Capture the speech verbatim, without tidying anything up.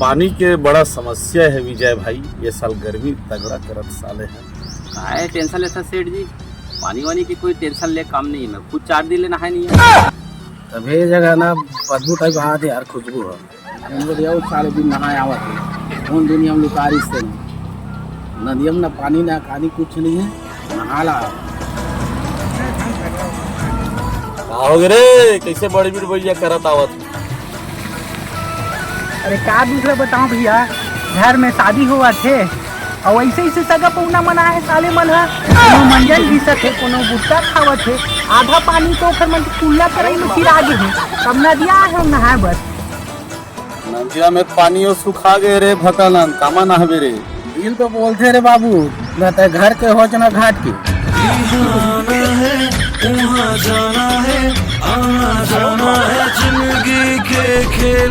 पानी के बड़ा समस्या हे विजय भाई, ये साल गर्मी तगड़ा करत साले हे। काहे टेंशन लेथस सेठ जी, पानी वानी के कोई टेंशन ले काम नहीं हे, मैं खुद चार दिन ले नहाए नहीं हे। तभे जगह ना बदबू टाइप आत हे यार, खुशबू हे। हम लोग यहू साले दिन नहाए आवत हे, कौन दुनिया में लुकारिस हे। नदिया में ना पानी ना खानी कुछ नहीं हे, नहा ला। का हो गे रे, कैसे बड़ी बिड़बैया करत आवत? अरे का दूसरा बताओ भैया, घर में शादी होवत हे अउ ऐसे ऐसे सगा पहुना मन आए साले मन ह, कोनो मंजन घिसत हे, कोनो गुटखा खावत हे, आधा पानी तो ओखर मन के कुल्ला करई में सिरा गे हे। तब नदिया आए हम नहाए बर। नदिया में पानी ओ सुखा गे रे भकलन, कामा नहाबे रे? बिल तो बोलथे रे बाबू, न ते घर के होच न घाट के। यहाँ आना है, वहाँ जाना है, आना जाना है जिंदगी के खेल।